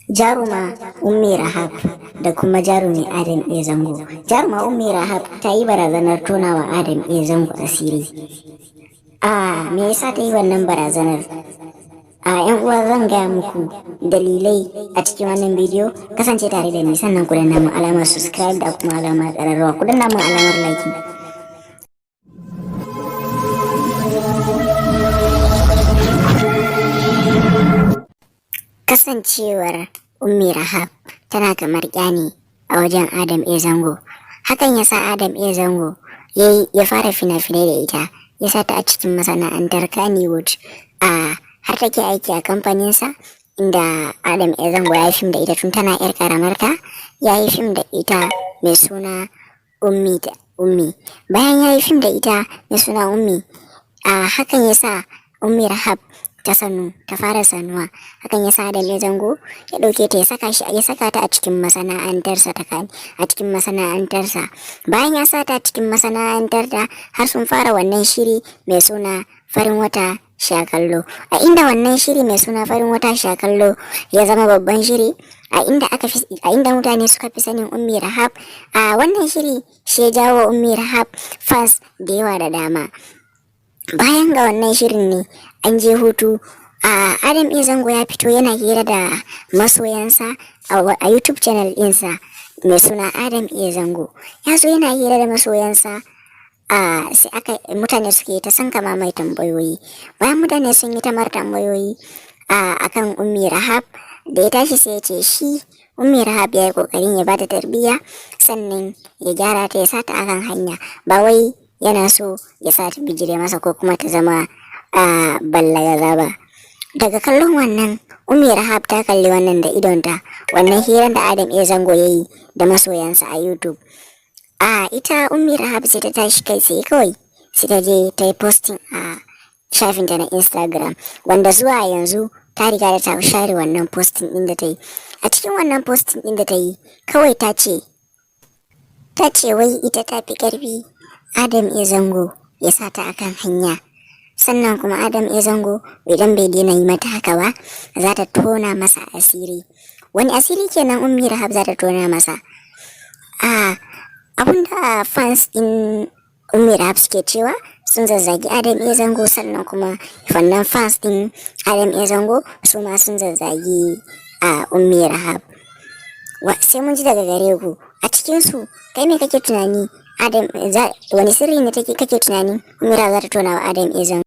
Jaruma Ummi Rahab da kuma jarumi Adam A Zango. Jaruma Ummi Rahab ta yi barazanar tonawa Adam A Zango asiri. A me yasa ta yi wannan barazanar? A yan uwa, zan gaya muku dalilai a cikin wannan bidiyo. Kasance tare da ni, sannan ku danna mun alamar subscribe da kuma alamar ƙararrawa, ku danna mun alamar like. Kasancewar Ummi Rahab tana kamar kyani a wajen Adam A Zango, hakan ya sa Adam A Zango ya fara fina-finai da ita, ya sa ta a cikin masana'antar Kannywood, a har take aiki a kamfaninsa, inda Adam A Zango ya yi fim da ita tun tana yar karamarta. Ya yi fim da ita mai suna Ummi da Ummi. Bayan ya yi fim da ita mai suna Ummi, a hakan ya sa Ummi Rahab ta sanu, ta fara sanuwa. Hakan ya sa Adam A Zango ya ɗauke ta, ya saka shi, ya saka ta a cikin masana'antarsa ta kan a cikin masana'antarsa. Bayan ya sa ta a cikin masana'antar ta, har sun fara wannan shiri mai suna Farin Wata Shakallo, a inda wannan shiri mai suna Farin Wata Shakallo ya zama babban shiri a inda mutane suka fi sanin Ummi Rahab. A wannan shiri shi ya jawo Ummi Rahab fans da yawa da dama. Bayan ga wannan shirin ne an je hutu, a Adam A Zango ya fito yana hira da masoyansa a YouTube channel ɗinsa mai suna Adam A Zango. Ya zo yana hira da masoyansa, a sai aka mutane suke ta sankama mai tambayoyi. Bayan mutane sun yi ta mar tambayoyi a akan Ummi Rahab, da ya tashi sai ya ce shi Ummi Rahab ya yi kokarin ya bata tarbiyya, sannan ya gyara ta, ya sa ta akan hanya, ba wai yana so ya sa ta bijire masa ko kuma ta zama a ballagaza ba. Daga kallon wannan, Ummi Rahab ta kalli wannan da idonta, wannan hirar da Adam A Zango ya yi da masoyansa a YouTube. A ita Ummi Rahab sai ta tashi kai tsaye kawai, sai ta je ta yi posting a shafinta na Instagram, wanda zuwa yanzu ta riga da ta share wannan posting ɗin da ta yi. A cikin wannan posting ɗin da ta yi, kawai ta ce wai ita ta fi ƙarfi Adam A Zango ya sa ta akan hanya, sannan kuma Adam A Zango idan bai daina yi mata haka ba, za ta tona masa asiri. Wani asiri kenan Ummi Rahab za ta tona masa? A abinda fans din Ummi Rahab suke cewa, sun zazzagi Adam A Zango, sannan kuma wannan fans din Adam A Zango su ma sun zazzagi a Ummi Rahab. Sai mun ji daga gare ku, a cikin su kai me kake tunani? Adam, wani sirri ne take kake tunani Ummi Rahab za ta tona wa Adam A Zango?